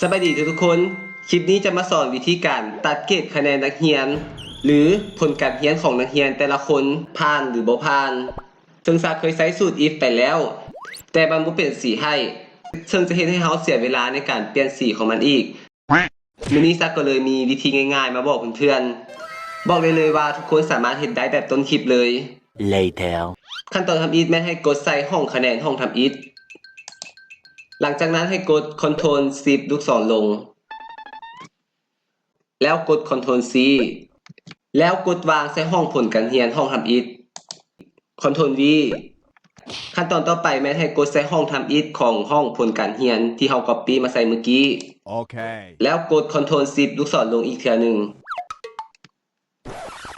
ສະບາຍດີທຸກໆຄົນ, ຄລິບນີ້ຈະມາສອນວິທີການຕັດເກດຄະແນນນັກຮຽນ ຫຼື ຜົນການຮຽນຂອງນັກຮຽນແຕ່ລະຄົນ ຜ່ານ ຫຼື ບໍ່ຜ່ານ. ເຊິ່ງຊາເຄີຍໃຊ້ສູດ if ໄປແລ້ວ, ແຕ່ມັນບໍ່ປ່ຽນສີໃຫ້, ເຊິ່ງຈະເຮັດໃຫ້ເຮົາເສຍເວລາໃນການປ່ຽນສີຂອງມັນອີກ. ມື້ນີ້ຊາກໍເລີຍມີວິທີງ່າຍໆມາບອກເພື່ອນໆ. ບອກໄດ້ເລີຍວ່າທຸກຄົນສາມາດເຮັດໄດ້ແບບຕົ້ນຄລິບເລີຍ. Later. ຂັ້ນຕອນທຳອິດແມ່ນໃຫ້ກົດໃສ່ຫ້ອງຄະແນນຫ້ອງທຳອິດ. ຫຼັງຈາກນັ້ນໃຫ້ກົດ Ctrl Shift ລູກສອນລົງ ແລ້ວກົດ Ctrl C ແລ້ວກົດວາງໃສ່ຫ້ອງຜົນການຮຽນຫ້ອງທຳອິດ Ctrl V. ຂັ້ນຕອນຕໍ່ໄປແມ່ນໃຫ້ກົດໃສ່ຫ້ອງທຳອິດຂອງຫ້ອງຜົນການຮຽນທີ່ເຮົາ copy ມາໃສ່ມື້ກີ້ ໂອເຄ ແລ້ວກົດ Ctrl Shift ລູກສອນລົງອີກເທື່ອໜຶ່ງ.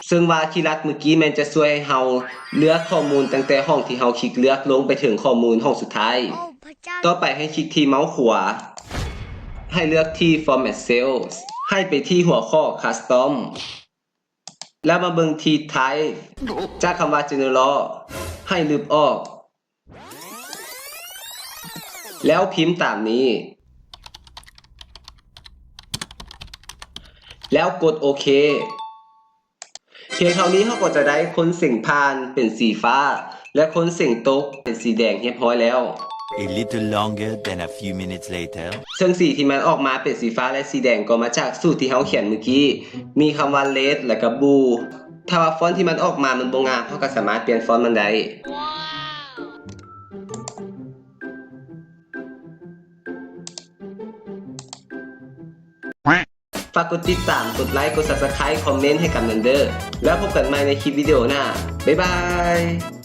ເຊິ່ງວ່າຄີລັດມື້ກີ້ແມ່ນຈະຊ່ວຍໃຫ້ເຮົາເລືອກຂໍ້ມູນຕັ້ງແຕ່ຫ້ອງທີ່ເຮົາຄລິກເລືອກລົງໄປເຖິງຂໍ້ມູນຫ້ອງສຸດທ້າຍ. ໂອ້ ພະເຈົ້າ. ຕໍ່ໄປໃຫ້ຄລິກທີ່ເມົາຂວາ ໃຫ້ເລືອກທີ່ Format Cell ໃຫ້ໄປທີ່ຫົວຂໍ້ Custom ແລ້ວມາເບິ່ງທີ່ Type ຈາກຄຳວ່າ General ໃຫ້ລຶບອອກ ແລ້ວພິມຕາມນີ້ ແລ້ວກົດໂອເຄ. ພຽງເທົ່ານີ້ເຮົາກໍຈະໄດ້ຄົນເສັງຜ່ານເປັນສີຟ້າ ແລະ ຄົນເສັງຕົກເປັນສີແດງຮຽບຮ້ອຍແລ້ວ. A little longer than a few minutes later. ເຊິ່ງສີທີ່ມັນອອກມາເປັນສີຟ້າ ແລະ ສີແດງກໍມາຈາກສູດທີ່ເຮົາຂຽນມື້ກີ້ ມີຄຳວ່າ Red ແລະ ກະ Blue. ຖ້າວ່າຟອນທີ່ມັນອອກມາມັນບໍ່ງາມ ເຮົາກໍສາມາດປ່ຽນຟອນມັນໄດ້. ຝາກກົດຕິດຕາມ, ກົດໄລ, ກົດ Subscribe, ຄອມເມັນໃຫ້ກັນນຳເດີ້. ແລ້ວພົບກັນໃໝ່ໃນຄລິບວິດີໂອໜ້າ. ບາຍບາຍ.